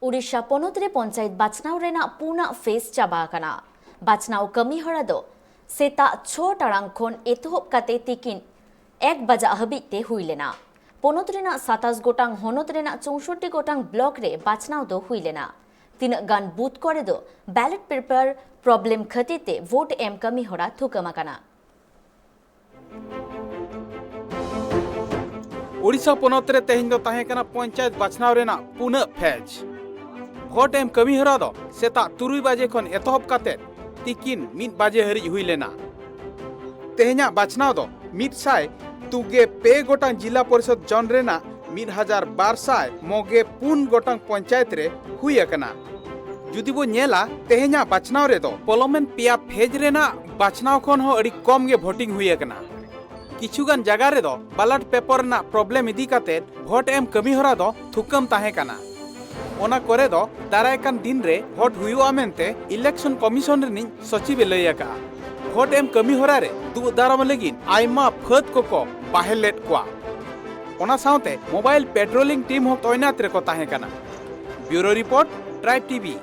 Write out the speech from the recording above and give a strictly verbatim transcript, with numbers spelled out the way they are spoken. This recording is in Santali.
ᱳᱰᱤᱥᱟ ᱯᱚᱱᱚᱛ ᱨᱮ ᱯᱚᱧᱪᱟᱭᱮᱛ ᱵᱟᱪᱷᱱᱟᱣ ᱨᱮᱱᱟᱜ ᱯᱩᱱᱟᱜ ᱯᱷᱮᱡᱽ ᱪᱟᱵᱟ ᱟᱠᱟᱱᱟ᱾ ᱵᱟᱪᱷᱱᱟᱣ ᱠᱟᱹᱢᱤ ᱦᱚᱨᱟ ᱫᱚ ᱥᱮᱛᱟᱜ ᱪᱷᱚ ᱴᱟᱲᱟᱝ ᱠᱷᱚᱱ ᱮᱛᱚᱦᱚᱵ ᱠᱟᱛᱮ ᱛᱤᱠᱤᱱ ᱮᱠ ᱵᱟᱡᱟᱜ ᱦᱟᱹᱵᱤᱡ ᱛᱮ ᱦᱩᱭ ᱞᱮᱱᱟ᱾ ᱯᱚᱱᱚᱛ ᱨᱮᱱᱟᱜ ᱥᱟᱛᱟᱥ ᱜᱚᱴᱟᱝ ᱦᱚᱱᱚᱛ ᱨᱮᱱᱟᱜ ᱪᱳᱥᱚᱴᱴᱤ ᱜᱚᱴᱟᱝ ᱵᱞᱚᱠ ᱨᱮ ᱵᱟᱪᱷᱱᱟᱣ ᱫᱚ ᱦᱩᱭ ᱞᱮᱱᱟ᱾ ᱛᱤᱱᱟᱹᱜ ᱜᱟᱱ ᱵᱩᱛᱷ ᱠᱚᱨᱮ ᱫᱚ ᱵᱮᱞᱚᱴ ᱯᱮᱯᱟᱨ ᱯᱨᱚᱵᱞᱮᱢ ᱠᱷᱟᱹᱛᱤᱨ ᱛᱮ ᱵᱷᱳᱴ ᱮᱢ ᱠᱟᱹᱢᱤ ᱦᱚᱨᱟ ᱛᱷᱩᱠᱟᱹᱢ ᱟᱠᱟᱱᱟ᱾ ᱳᱰᱤᱥᱟ ᱯᱚᱱᱚᱛ ᱨᱮ ᱛᱮᱦᱮᱧ ᱫᱚ ᱛᱟᱦᱮᱸ ᱠᱟᱱᱟ ᱯᱚᱧᱪᱟᱭᱮᱛ ᱵᱟᱪᱷᱱᱟᱣ ᱨᱮᱱᱟᱜ ᱯᱩᱱᱟᱹᱜ ᱯᱷᱮᱡᱽ᱾ ᱵᱷᱳᱴ ᱮᱢ ᱠᱟᱹᱢᱤ ᱦᱚᱨᱟ ᱫᱚ ᱥᱮᱛᱟᱜ ᱛᱩᱨᱩᱭ ᱵᱟᱡᱮ ᱠᱷᱚᱱ ᱮᱛᱚᱦᱚᱵ ᱠᱟᱛᱮ ᱛᱤᱠᱤᱱ ᱢᱤᱫ ᱵᱟᱡᱮ ᱦᱟᱹᱨᱤᱡ ᱦᱩᱭ ᱞᱮᱱᱟ᱾ ᱛᱮᱦᱮᱧᱟᱜ ᱵᱟᱪᱷᱱᱟᱣ ᱫᱚ ᱢᱤᱫ ᱥᱟᱭ ᱛᱩᱜᱮ ᱯᱮ ᱜᱚᱴᱟᱝ ᱡᱤᱞᱟ ᱯᱚᱨᱤᱥᱚᱫ ᱡᱚᱱ ᱨᱮᱱᱟᱜ ᱢᱤᱫ ᱦᱟᱡᱟᱨ ᱵᱟᱨ ᱥᱟᱭ ᱢᱚᱜᱮ ᱯᱩᱱ ᱜᱚᱴᱟᱝ ᱯᱚᱧᱪᱟᱭᱮᱛ ᱨᱮ ᱦᱩᱭ ᱟᱠᱟᱱᱟ᱾ ᱡᱩᱫᱤ ᱵᱚ ᱧᱮᱞᱟ, ᱛᱮᱦᱮᱧᱟᱜ ᱵᱟᱪᱷᱱᱟᱣ ᱨᱮᱫᱚ ᱯᱚᱞᱚᱢᱮᱱ ᱯᱮᱭᱟ ᱯᱷᱮᱡᱽ ᱨᱮᱱᱟᱜ ᱵᱟᱪᱷᱱᱟᱣ ᱠᱷᱚᱱ ᱦᱚᱸ ᱟᱹᱰᱤ ᱠᱚᱢ ᱜᱮ ᱵᱷᱳᱴᱤᱝ ᱦᱩᱭ ᱟᱠᱟᱱᱟ᱾ ᱠᱤᱪᱷᱩ ᱜᱟᱱ ᱡᱟᱭᱜᱟ ᱨᱮᱫᱚ ᱵᱟᱞᱚᱴ ᱯᱮᱯᱟᱨ ᱨᱮᱱᱟᱜ ᱯᱨᱚᱵᱞᱮᱢ ᱤᱫᱤ ᱠᱟᱛᱮ ᱵᱷᱳᱴ ᱮᱢ ᱠᱟᱹᱢᱤ ᱦᱚᱨᱟ ᱫᱚ ᱛᱷᱩᱠᱟᱹᱢ ᱛᱟᱦᱮᱸ ᱠᱟᱱᱟ᱾ ᱚᱱᱟ ᱠᱚᱨᱮ ᱫᱚ ᱫᱟᱨᱟᱭ ᱠᱟᱱ ᱫᱤᱱ ᱨᱮ ᱵᱷᱳᱴ ᱦᱩᱭᱩᱜᱼᱟ ᱢᱮᱱᱛᱮ ᱤᱞᱮᱠᱥᱚᱱ ᱠᱚᱢᱤᱥᱚᱱ ᱨᱤᱱᱤᱡ ᱥᱚᱪᱤᱵᱽ ᱮ ᱞᱟᱹᱭ ᱟᱠᱟᱜᱼᱟ᱾ ᱵᱷᱳᱴ ᱮᱢ ᱠᱟᱹᱢᱤ ᱦᱚᱨᱟ ᱨᱮ ᱫᱩᱜ ᱫᱟᱨᱟᱢ ᱞᱟᱹᱜᱤᱫ ᱟᱭᱢᱟ ᱯᱷᱟᱹᱫ ᱠᱚᱠᱚ ᱵᱟᱦᱮᱨ ᱞᱮᱫ ᱠᱚᱣᱟ᱾ ᱚᱱᱟ ᱥᱟᱶᱛᱮ ᱢᱳᱵᱟᱭᱤᱞ ᱯᱮᱴᱨᱳᱞᱤᱝ ᱴᱤᱢ ᱦᱚᱸ ᱛᱚᱭᱱᱟᱛ ᱨᱮᱠᱚ ᱛᱟᱦᱮᱸ ᱠᱟᱱᱟ᱾ ᱵᱭᱩᱨᱳ ᱨᱤᱯᱳᱨᱴ, ᱴᱨᱟᱭᱤᱵᱽ ᱴᱤᱵᱷᱤ᱾